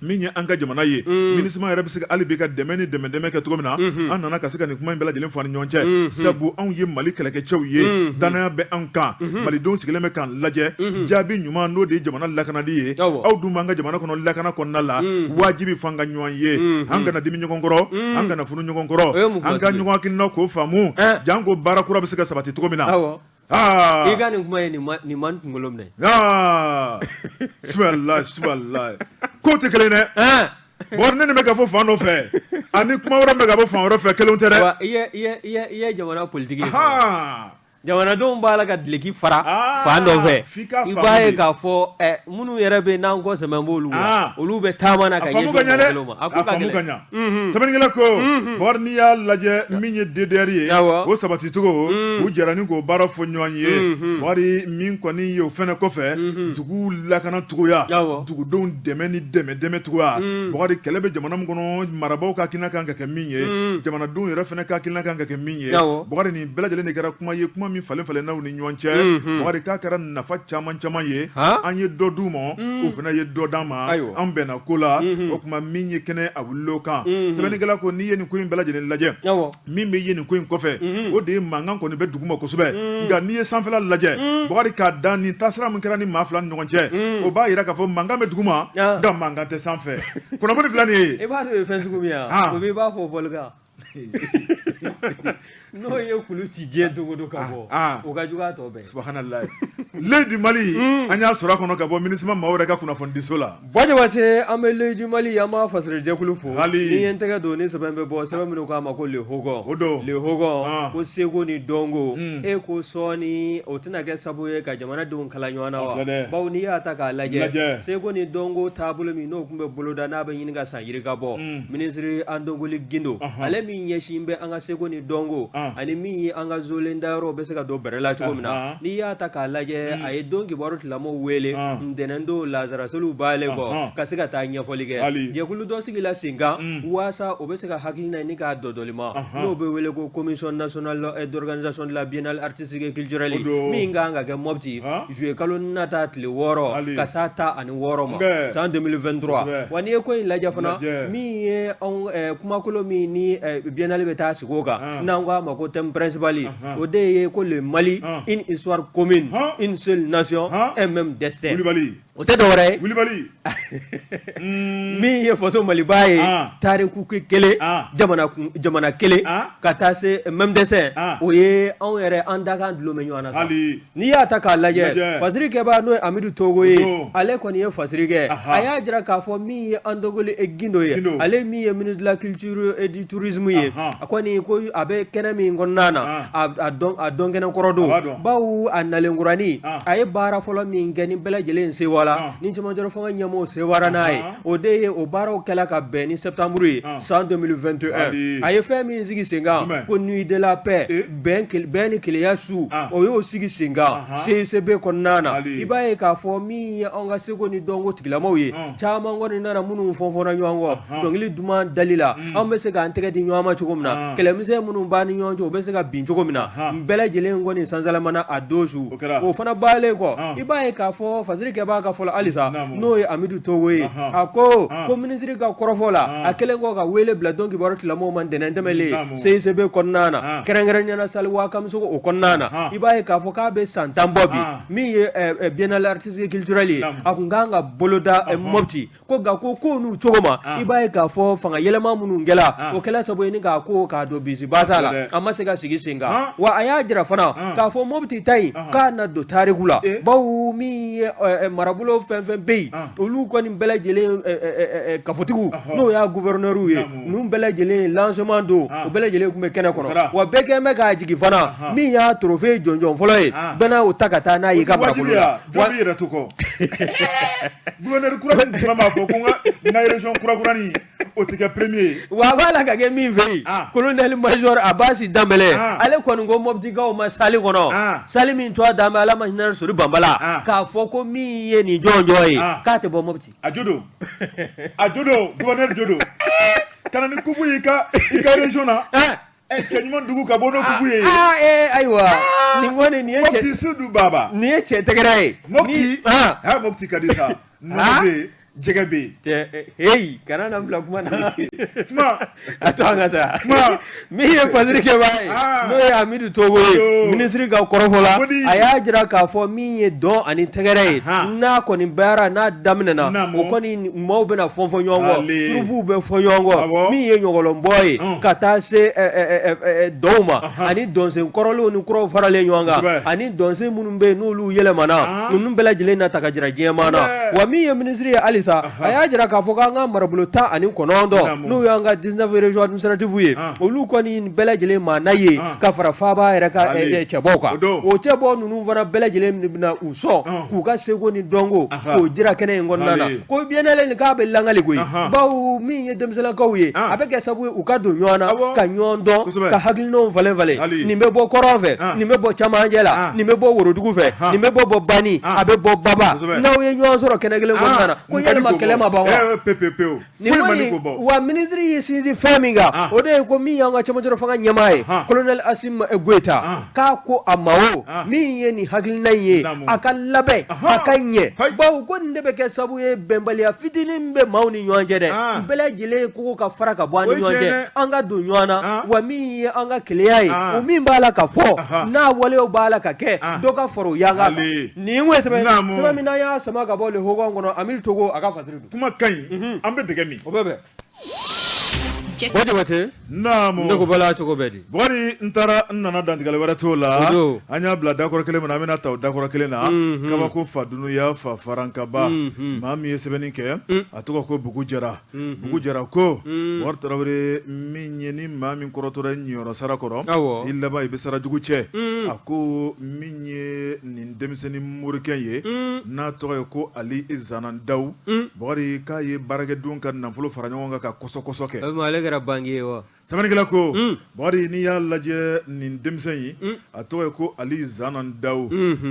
Min ye an ka jamana ye, MINUSMA yɛrɛ bɛ se hali bi ka dɛmɛ ni dɛmɛ dɛmɛ kɛ cogo min na, an nana ka se ka nin kuma in bɛɛ lajɛlen fɔ an ni ɲɔgɔn cɛ, sabu anw ye Mali kɛlɛkɛcɛw ye, dannaya bɛ an kan, malidenw sigilen bɛ k'an lajɛ. Jaabi ɲuman, n'o de ye jamana lakanali ye, aw dun b'an ka jamana kɔnɔ lakana kɔnɔna la, wajibi f'an ka ɲɔgɔn ye, an kana dimi ɲɔgɔn kɔrɔ, an kana funu ɲɔgɔn kɔrɔ, an ka ɲɔgɔn hakilina k'o faamu, janko baara kura bɛ se ka sabati cogo min na. I ka nin kuma ye nin ma n kunkolo minɛ. Subhanallah, ko tɛ kelen dɛ. Bɔn, ne nin bɛ ka fɔ fan dɔ fɛ ani kuma wɛrɛ bɛ ka bɔ fan wɛrɛ fɛ, kelen tɛ dɛ. I ye jamana politiki ye, jamanadenw b'a la ka duloki fara fan dɔ fɛ, i b'a ye k'a fɔ minnu yɛrɛ bɛ n'an ko sɛmɛ b'olu la, olu bɛ taama na ka ɲɛsin mɔgɔ kelen ma. A ko ka gɛlɛn. Sɛbɛnnikɛla ko, Bɔkari, n'i y'a lajɛ, min ye DDR ye, o sabaticogo, u jɛra ni k'o baara fɔ ɲɔgɔn ye. Bɔkari, min kɔni ye o fɛnɛ kɔfɛ, dugu lakana cogoya, dugudenw dɛmɛ ni dɛmɛ dɛmɛ cogoya. Bɔkari, kɛlɛ bɛ jamana min kɔnɔ, marabaaw ka hakilina kan ka kɛ min ye, jamanadenw yɛrɛ fɛnɛ ka hakilina kan ka kɛ min ye. Bɔkari, nin bɛɛ lajɛlen de kɛra kuma ye, kuma min falen falenna u ni ɲɔgɔn cɛ. Bɔkari, k'a kɛra nafa caman caman ye. An ye dɔ d'u ma, u fana ye dɔ d'an ma, an bɛnna ko la. O tuma min ye kɛnɛ a wulila o kan. Sɛbɛnnikɛla ko, n'i ye nin ko in bɛɛ lajɛlen lajɛ, min bɛ ye nin ko in kɔfɛ, o de ye mankan kɔni bɛ duguma kosɛbɛ. Nka n'i ye sanfɛla lajɛ, Bɔkari, k'a da nin taasira min kɛra ni maa fila ni ɲɔgɔn cɛ, o b'a jira k'a fɔ mankan bɛ duguma, nka mankan tɛ sanfɛ. Kunnafoni filɛ nin ye. I b'a dɔn o ye fɛn sugu min ye wa? O b'i b'a fɔ volcan n'o ye kulu ci diɲɛ don o don ka bɔ, o ka jugu a tɔ bɛɛ. Subahanallahi. L'Œil du Mali, an y'a sɔrɔ a kɔnɔ ka bɔ MINUSMA maaw yɛrɛ ka kunnafonidiso la. Buwa Jabate, an bɛ L'Œil du Mali, an b'a fasiri jɛkulu fo. Ni ye n tɛgɛ don ni sɛbɛn bɛ bɔ, sɛbɛn minnu k'a ma ko Le Hogon. O don. Le Hogon ko seko ni dɔnko, e ko sɔɔni o tɛna kɛ sabu ye ka jamanadenw kala ɲɔgɔn na wa? Bawo n'i y'a ta k'a lajɛ, seko ni dɔnko taabolo min n'o tun bɛ boloda, n'a bɛ ɲini ka san yirika bɔ, minisiri Andogoli Gindo, ale min min ɲɛsin bɛ an ka seko ni dɔnko ani min ye an ka zolen dayɔrɔ bɛ se ka don bɛrɛ la cogo min na, n'i y'a ta k'a lajɛ, a ye don kibaru tigilamɔgɔw wele ntɛnɛn don lazaraseliw baalen kɔ ka se ka taa ɲɛfɔli kɛ. Jɛkulu dɔ sigila sen kan waasa o bɛ se ka hakilina ni k'a dɔdɔlima, n'o bɛ wele ko Commission nationale d'organisation de la biennale artistique et culturelle, min ka kan ka kɛ Mopti juillet kalo nata tile 6 ka s'a 16 ma san 2023. Wa n'i ye ko in lajɛ fana, min ye anw kumakolo min ni biennale bɛ taa sigi o kan, n'an ko a ma ko thème principal, o de ye ko le Mali, une histoire commune, une seule nation, un même destin. O tɛ dɔwɛrɛ ye, wulibali min ye faso Maliba ye, tariku kelen, jamana kelen, ka taa se même destin, o ye anw yɛrɛ an dakan dulon bɛ ɲɔgɔn na sa. N'i y'a ta k'a lajɛ, fasiri kɛbaa n'o ye Amidu Togo ye, ale kɔni ye fasiri kɛ. A y'a jira k'a fɔ min ye Andogoli Gindo ye, ale min ye ministre de la culture et du tourisme ye, a kɔni ko a bɛ kɛnɛ min kɔnɔna na, a dɔn kɛnɛ kɔrɔ don, bawo a nalen kuranin, a ye baara fɔlɔ min kɛ ni bɛɛ lajɛlen sewala, ni cɛmancɛ fanga ɲɛmɔgɔw sewara n'a ye, o de ye o baaraw kɛla ka bɛn ni septembre ye san 2021. A ye fɛn min sigi sen kan ko nuit de la paix, bɛn ni kelenya su, o y'o sigi sen kan CICB kɔnɔna na. I b'a ye k'a fɔ min ye an ka seko ni dɔnko tigilamaw ye, caman kɔni nana minnu fɔnfɔnna ɲɔgɔn kɔ dɔnkili duman dali la, an bɛ se k'an tɛgɛ di ɲɔgɔn ma cogo min na, kɛlɛmisɛn minnu b'an ni ɲɔgɔn cɛ, o bɛ se ka bin cogo min na. Bɛɛ lajɛlen kɔni sansalamana a don su. O fana baalen kɔ, i b'a ye k'a fɔ fasiri kɛbaa ka fɔ la halisa, n'o ye Amidu Togo ye, a ko ko minisiri ka kɔrɔfɔ la, a kɛlen kɔ ka wele bila don kibaru tigilamɔgɔw ma ntɛnɛn tɛmɛlen CICB kɔnɔna na, kɛrɛnkɛrɛnnenya la salle Wakamisogo o kɔnɔna na, i b'a ye k'a fɔ k'a bɛ san 10 bɔ bi, min ye biennale artistique culturelle ye, a tun kan ka boloda Mopti ko, nka ko ko n'u cogo ma, i b'a ye k'a fɔ fanga yɛlɛma minnu kɛla, o kɛla sababu ye ni k'a ko k'a don bisibasa la, a ma se ka sigi sen kan. Wa a y'a jira fana k'a fɔ Mopti ta in k'a na don tariku la, bawo min ye marabolo fɛn fɛn bɛ yen, olu kɔni bɛɛ lajɛlen kafotigiw, n'o y'a gouverneur ye, ninnu bɛɛ lajɛlen lancement don, o bɛɛ lajɛlen tun bɛ kɛnɛ kɔnɔ. Wa bɛɛ kɛlen bɛ k'a jigi fana, min y'a trophée jɔnjɔn fɔlɔ ye, bɛɛ n'a o ta ka taa n'a ye i ka marabolo la. Jɔn b'i yɛrɛ to kɔ? Gouverneur kura min jumɛn b'a fɔ ko n ka région kura kuranin, o tɛ kɛ premier ye? Wa a b'a la ka kɛ min fɛ yen, colonel major Abasi Danbɛlɛ, ale kɔni ko Moptikaw ma salle kɔnɔ, salle min tɔgɔ dalen bɛ Ala ma hinɛ Sori Banbala, k'a fɔ ko min ye nin jɔnjɔn ye, k'a tɛ bɔ Mopti. A jo don, a jo don, gouverneur jo don. Ka na ni coupe ye i ka région na. Cɛ ɲuman dugu ka bɔ n'o coupe ye. Ayiwa, nin kɔni nin ye cɛ Mopti Sudu Baba. Nin ye cɛ tɛgɛrɛ ye. Mopti, ha, Mopti ka di sa. Nɔnɔ bɛ yen, jɛgɛ bɛ yen. Cɛ, heyi, kana na n bila kuma na. Kuma. A to an ka taa. Kuma. Min ye fasiri kɛbaa ye, n'o ye Amidu Togo ye, minisiri ka kɔrɔfɔ la, a y'a jira k'a fɔ min ye dɔn ani tɛgɛrɛ ye, n'a kɔni baara n'a daminɛna, o kɔni maaw bɛna fɔn fɔ ɲɔgɔn kɔ, turupuw bɛ fɔ ɲɔgɔn kɔ, min ye ɲɔgɔlɔnbɔ ye, ka taa se dɔnw ma, ani dɔnsen kɔrɔlenw ni kuraw faralen ɲɔgɔn kan, ani dɔnsen minnu bɛ yen n'olu yɛlɛmana, ninnu bɛɛ lajɛlen na ta ka jira diɲɛmaa na. Wa min ye minisiri ye halisa, a y'a jira k'a fɔ k'an ka marabolo 19, n'o y'an ka 19 régions administratives ye, olu kɔni bɛɛ lajɛlen maa na ye ka fara faaba yɛrɛ ka cɛbɔw kan. O cɛbɔ ninnu fana bɛɛ lajɛlen bɛna u sɔn k'u ka seko ni dɔnko k'o jira kɛnɛ in kɔnɔna na, ko biennale nin k'a bɛ langali koyi, bawo min ye denmisɛnninlakaw ye, a bɛ kɛ sababu ye u ka don ɲɔgɔn na, ka ɲɔgɔn dɔn, ka hakilinaw falen falen. Nin bɛ bɔ kɔrɔn fɛ, nin bɛ bɔ camancɛ la, nin bɛ bɔ worodugu fɛ, nin bɛ bɔ bani, a bɛ bɔ baba. N'aw ye ɲɔgɔn sɔrɔ kɛnɛ kelen kɔnɔna na, ko yalima kɛlɛ ma ban wa? Wa minisiri y'i sinsin fɛn min kan, o de ye ko min y'an ka cɛmancɛ fanga ɲɛmaa ye, colonel Assimi Goïta, k'a ko a ma o min ye nin hakilina in ye, a ka labɛn, a ka ɲɛ, bawo ko nin de bɛ kɛ sababu ye bɛnbaliya fitinin min bɛ maaw ni ɲɔgɔn cɛ dɛ, bɛɛ lajɛlen ko ka fara ka bɔ an ni ɲɔgɔn cɛ, an ka don ɲɔgɔn na. Wa min ye an ka kelenya ye, o min b'a la ka fɔ, n'a waleyaw b'a la ka kɛ, dɔ ka fara o yanga kan. Nin ye sɛbɛn min n'an y'a sama ka bɔ Le Hogon kɔnɔ, Amidu Togo a ka fasiri don. Kuma ka ɲi, an bɛ dɛgɛ min. O bɛ bɛn. Bɔ Jabate. Naamu. Ne ko Bala cogo bɛ di? Bukari, n taara n nana dantigɛli wɛrɛ t'o la. O don. An y'a bila dakɔrɔ kelen min na, an bɛna ta o dakɔrɔ kelen na. Kabako fa dunuya fa farankaba. Maa min ye sɛbɛnni kɛ, a tɔgɔ ko Bugu Jara. Bugu Jara ko, Bukari Tarawele, min ye ni maa min kɔrɔtɔra i niyɔrɔ sara kɔrɔ, awɔ, i laban i bɛ sara jugu cɛ. A ko min ye nin denmisɛnnin morikɛ ye, n'a tɔgɔ ye ko Ali Zana Dawu, Bukari, k'a ye baarakɛdenw ka nafolo fara ɲɔgɔn kan ka kɔsɔkɔsɔ kɛ. O tuma ale kɛra banki ye wa? Sɛbɛnnikɛla ko Bakari, n'i y'a lajɛ nin denmisɛn in, a tɔgɔ ye ko Ali Zana Dawu.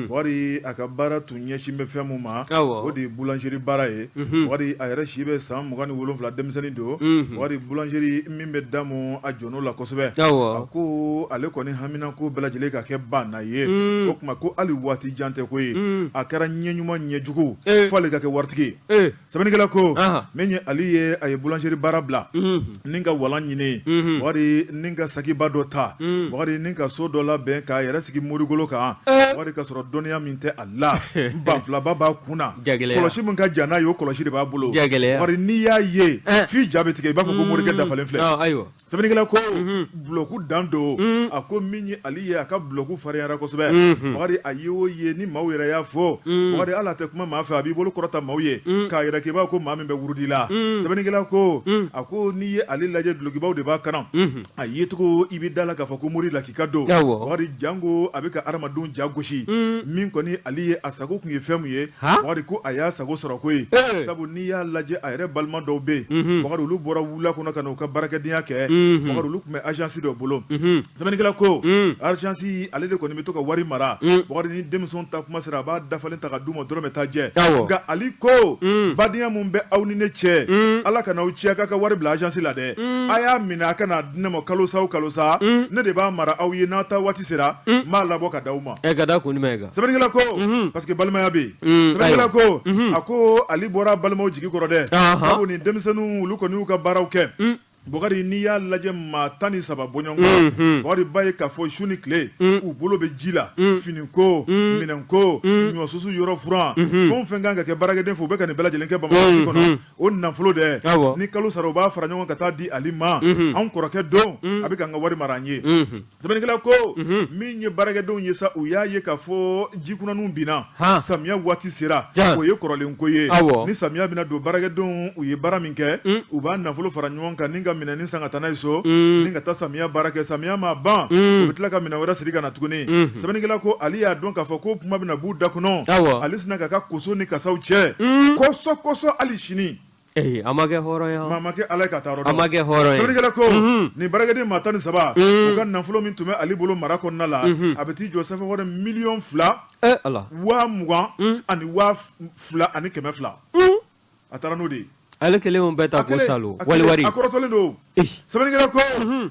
Bakari, a ka baara tun ɲɛsin bɛ fɛn min ma, o de ye boulangerie baara ye. Bakari, a yɛrɛ si bɛ san 27, denmisɛnnin don. Bakari, boulangerie min bɛ damu, a jɔn'o la kosɛbɛ. A ko ale kɔni haminako bɛɛ lajɛlen ka kɛ banna ye. O tuma ko hali waati jan tɛ ko ye, a kɛra ɲɛ ɲuman ɲɛjugu, fo ale ka kɛ waritigi ye. Sɛbɛnnikɛla ko min ye Ali ye, a ye boulangerie baara bila ni ka walan ɲini, Bakari, ni ka sakiba dɔ ta, Bakari, ni ka so dɔ labɛn k'a yɛrɛ sigi morigolo kan. Bakari, ka sɔrɔ dɔnniya min tɛ a la, banfilaba b'a kun na, kɔlɔsi min ka jan n'a ye, o kɔlɔsi de b'a bolo. Bakari, n'i y'a ye f'i ja bɛ tigɛ, i b'a fɔ ko morikɛ dafalen filɛ. Sɛbɛnnikɛla ko bulɔku dan don. A ko min ye Ali ye, a ka bulɔku farinyara kosɛbɛ. Bakari, a ye o ye ni maaw yɛrɛ y'a fɔ, Bakari, hali a tɛ kuma maa fɛ, a b'i bolo kɔrɔta maaw ye k'a yɛrɛ k'i b'a ko maa min bɛ wurudi la. Sɛbɛnnikɛla ko, a ko n'i ye Ali lajɛ, dulokibaw de b'a kan. A yecogo, i bɛ da la k'a fɔ ko mori lakika don. Bakari, janko a bɛ ka hadamadenw ja gosi. Min kɔni Ali ye, a sago tun ye fɛn min ye, Bakari, ko a y'a sago sɔrɔ ko ye, sabu n'i y'a lajɛ, a yɛrɛ balima dɔw bɛ yen, Bakari, olu bɔra wula kɔnɔ ka na u ka baarakɛdenya kɛ. Bakari, olu tun bɛ agence dɔ bolo. Sɛbɛnnikɛla ko agence, ale de kɔni bɛ to ka wari mara. Bakari, ni denmisɛnw ta kuma sera, a b'a dafalen ta ka d'u ma dɔrɔmɛ t'a jɛ. Nka Ali ko badenya min bɛ aw ni ne cɛ, Ala kana aw ci a k'a ka wari bila agence la dɛ. A y'a minɛ, a ka n'a di ne ma kalo sa o kalo sa, ne de b'a mara aw ye. N'a ta waati sera, n b'a labɔ ka d'aw ma. Ka da kun jumɛn kan? Sɛbɛnnikɛla ko parce que balimaya bɛ yen. Sɛbɛnnikɛla ko, a ko Ali bɔra balimaw jigi kɔrɔ dɛ, sabu ni denmisɛnninw, olu kɔni y'u ka baaraw kɛ. Bakari, n'i y'a lajɛ, maa 13 bɔɲɔgɔn, Bakari, b'a ye k'a fɔ su ni tile u bolo bɛ ji la, finiko, minɛnko, ɲɔsusu, yɔrɔ furan, fɛn o fɛn kan ka kɛ baarakɛden fɛ, u bɛ ka nin bɛɛ lajɛlen kɛ Bamakɔ sigi kɔnɔ. O nafolo dɛ, ni kalo sara, u b'a fara ɲɔgɔn ka taa di Ali ma. Anw kɔrɔkɛ don, a bɛ k'an ka wari mara an ye. Sɛbɛnnikɛla ko min ye baarakɛdenw ye sa, u y'a ye k'a fɔ jikunanw binna, samiya waati sera. O ye kɔrɔlen ko ye. Ni samiya bɛna don, baarakɛdenw, u ye baara min kɛ, u b'a nafolo fara ɲɔgɔn kan ni ka minɛn san ka taa n'a ye so ni ka taa samiya baara kɛ. Samiya ma ban, u bɛ tila ka minɛn wɛrɛ siri ka na tuguni. Sɛbɛnnikɛla ko Ali y'a dɔn k'a fɔ ko kuma bɛna b'u da kɔnɔ. Ali sinna k'a ka koso ni kasaw cɛ kɔsɔ kɔsɔ hali sini. Ee, a ma kɛ hɔrɔn ye. Maa ma kɛ Ala ye ka taa yɔrɔ dɔn. A ma kɛ hɔrɔn ye. Sɛbɛnnikɛla ko nin baarakɛden maa 13, u ka nafolo min tun bɛ Ali bolo mara kɔnɔna la, a bɛ t'i jɔ sɛfɛ wari miliyɔn 2, ee Ala, 20 022. A taara n'o de ye. Ale kelen y'o bɛɛ ta k'o salo wali wari. A kɔrɔtɔlen don. Sɛbɛnnikɛla ko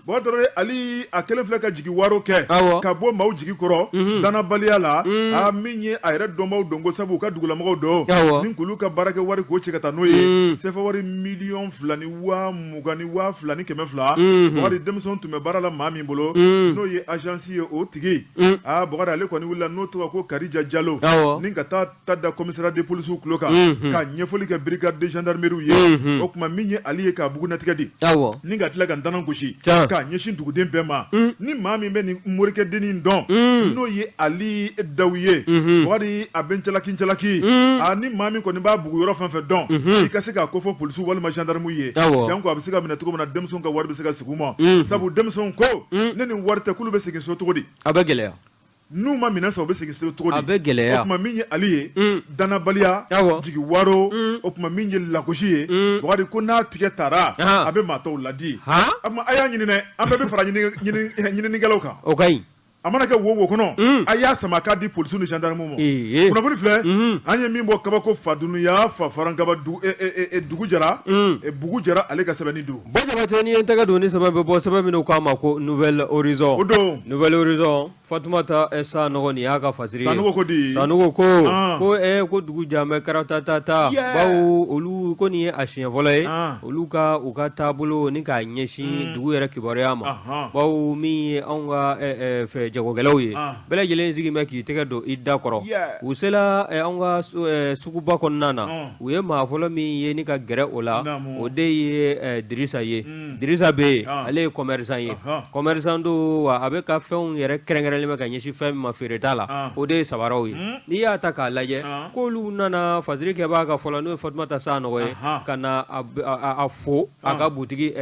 Bakari Tarawele, Ali a kelen filɛ ka jigi waro kɛ ka bɔ maaw jigi kɔrɔ dannabaliya la. A min ye a yɛrɛ dɔnbaw don ko sabu u ka dugulamɔgɔw don ni k'olu ka baarakɛ wari k'o cɛ ka taa n'o ye, sefa wari miliyɔn 2 ni 20 ni 2200. Bakari, denmisɛnw tun bɛ baara la maa min bolo, n'o ye agence ye, o tigi, aa Bakari, ale kɔni wulila, n'o tɔgɔ ko Kadija Jalo, ni ka taa ta da commissariat de police tulo kan ka ɲɛfɔli kɛ brigade de gendarmerie ye. O tuma min ye Ali ye, k'a bugunatigɛ di ni ka tila ka ntanan gosi k'a ɲɛsin duguden bɛɛ ma: ni maa min bɛ nin morikɛdennin dɔn, n'o ye Ali Dawu ye, Bakari, a bɛ jalaki jalaki. A ni maa min kɔni b'a bugu yɔrɔ fɛn fɛn dɔn, i ka se k'a kofɔ polisiw walima gendarmew ye, janko a bɛ se ka minɛ cogo min na, denmisɛnw ka wari bɛ se ka segin u ma, sabu denmisɛnw ko ne ni wari tɛ, k'olu bɛ segin so cogo di? A bɛ gɛlɛya. N'u ma minɛ san, u bɛ segin so cogo di? A bɛ gɛlɛya. O tuma min ye Ali ye, dannabaliya, jigi waro, o tuma min ye lagosi ye, Bakari, ko n'a tigɛ taara, a bɛ maa tɔw ladi. A tuma a y'a ɲini dɛ, an bɛɛ bɛ fara ɲininikɛlaw kan. O ka ɲi. A mana kɛ wo wo kɔnɔ, a y'a sama k'a di polisiw ni gendarmew ma. Kunnafoni filɛ, an ye min bɔ kabako fadunya fa farankaba dugu jara bugu jara, ale ka sɛbɛnni don. Ba Jabatɛ, n'i ye n tɛgɛ don ni sɛbɛn bɛ bɔ, sɛbɛn min k'a ma ko Nouvel Horizon. O don. Nouvel Horizon, Fatumata Sanɔgɔ, nin y'a ka fasiri ye. Sanogo ko di? Sanogo ko ko ko dugu jɛlen bɛ karatatata, bawo olu ko nin ye a siɲɛ fɔlɔ ye olu ka u ka taabolo ni k'a ɲɛsin dugu yɛrɛ kibaruya ma, bawo min ye anw ka fɛ jagokɛlaw ye, bɛɛ lajɛlen sigi bɛ k'i tɛgɛ don i da kɔrɔ. U sera anw ka suguba kɔnɔna na, u ye maa fɔlɔ min ye ni ka gɛrɛ o la, o de ye Dirisa ye. Dirisa bɛ yen, ale ye commerçant ye, commerçant don wa a bɛ ka fɛnw yɛrɛ kɛrɛnkɛrɛnlen bɛ ka ɲɛsin fɛn min ma feereta la, o de ye sabaraw ye. N'i y'a ta k'a lajɛ, k'olu nana fasiri kɛbaa ka fɔlɔ, n'o ye Fatumata Sanɔgɔ ye, ka na a fo a ka butigi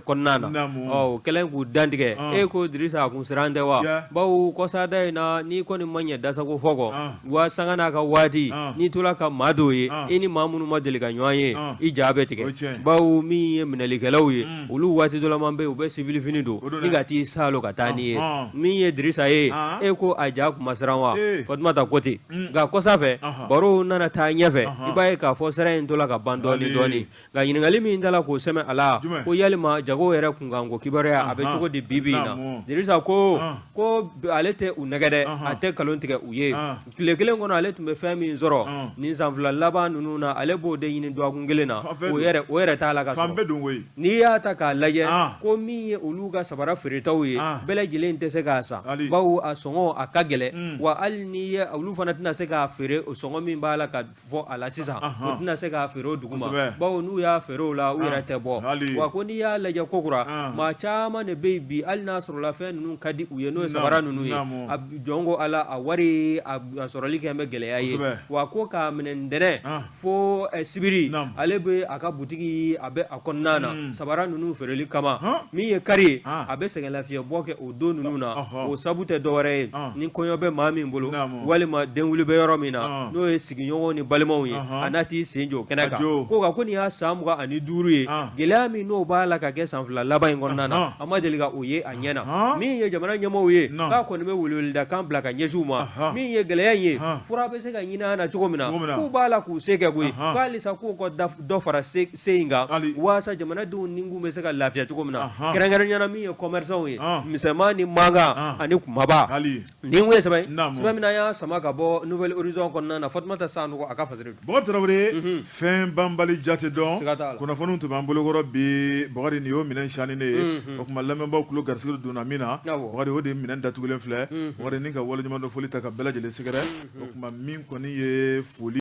kɔnɔna na. Ɔ o kɛlen k'u dantigɛ, e ko Dirisa, a kun siran tɛ wa? Bawo kɔsada in na n'i kɔni ma ɲɛ dasago fɔ kɔ wa sanga n'a ka waati n'i tora ka maa dɔw ye i ni maa minnu ma deli ka ɲɔgɔn ye i ja bɛ tigɛ bawo min ye minɛlikɛlaw ye olu waati dɔ la bɛ u bɛ sivilifini don ni ka t'i saalo ka taa n'i ye min ye Dirisa ye e ko a ja tun ma siran wa Fatumata ko ten nka kɔsa fɛ baro nana taa ɲɛfɛ i b'a ye k'a fɔ siran in tora ka ban dɔɔnin dɔɔnin nka ɲininkali min tala k'o sɛmɛ a la ko yalima jago yɛrɛ kunkanko kibaruya a bɛ cogo di bi bi in na Dirisa ko ko ale tɛ u nɛgɛn dɛ a tɛ nkalon tigɛ u ye tile kelen kɔnɔ ale tun bɛ fɛn min sɔrɔ nin san 2 laban ninnu na ale b'o de ɲini dɔgɔkun kelen na o yɛrɛ t'a la ka sɔrɔ n'i y'a ta k'a lajɛ ko min ye olu ka sabara feeretaw ye bɛɛ lajɛlen tɛ se k'a san bawo a sɔngɔ a ka gɛlɛn wa hali n'i ye olu fana tɛna se k'a feere o sɔngɔ min b'a la ka fɔ a la sisan u tɛna se k'a feere o dugu ma bawo n'u y'a feere o la u yɛrɛ tɛ bɔ wa ko n'i y'a lajɛ kokura maa caman de bɛ yen bi hali n'a sɔrɔla fɛn ninnu ka di u ye n'o ye sabara ninnu ye a jɔn ko ala a wari a sɔrɔli kɛ bɛ gɛlɛya ye wa ko k'a minɛ ntɛnɛn fo sibiri ale bɛ a ka butigi a bɛ a kɔnɔna na sabara ninnu feereli kama min ye kari ye a bɛ sɛgɛnlafiɲɛbɔ kɛ o don ninnu na o sabu tɛ dɔwɛrɛ ye ni kɔɲɔ bɛ maa min bolo walima denkunli bɛ yɔrɔ min na n'o ye sigiɲɔgɔnw ni balimaw ye a na t'i sen jɔ kɛnɛ kan ko nka ko nin y'a san 25 ye gɛlɛya min n'o b'a la ka kɛ san 2 laban in kɔnɔna na a ma deli ka o ye a ɲɛ na min ye jamana ɲɛmɔgɔw ye k'a kɔni bɛ weleweledakan bila ka ɲɛsin u ma min ye gɛlɛya in ye fura bɛ se ka ɲini a na cogo min na k'u b'a la k'u se kɛ koyi k'alisa k'u ka dɔ fara se in kan waasa jamanadenw nikun bɛ se ka lafiya cogo min na kɛrɛnkɛrɛnnenya la min ye commerçants ye misɛnman ni mankan ani kunbaba nin ye sɛbɛn sɛbɛn min y'a sama ka bɔ Nouvel Horizon kɔnɔna na Fatumata Sanogo a ka fasiri Bakari Tarawele fɛn banbali jate dɔn kunnafoniw tun b'an bolokɔrɔ bi Bakari nin y'o minɛn sani ne ye o tuma lamɛnbaaw tulo garisɛgɛ donna min na Bakari o de minɛn datugulen filɛ Bakari ni ka waleɲumandɔn foli ta ka bɛɛ lajɛlen sɛgɛrɛ o tuma min kɔni ye foli.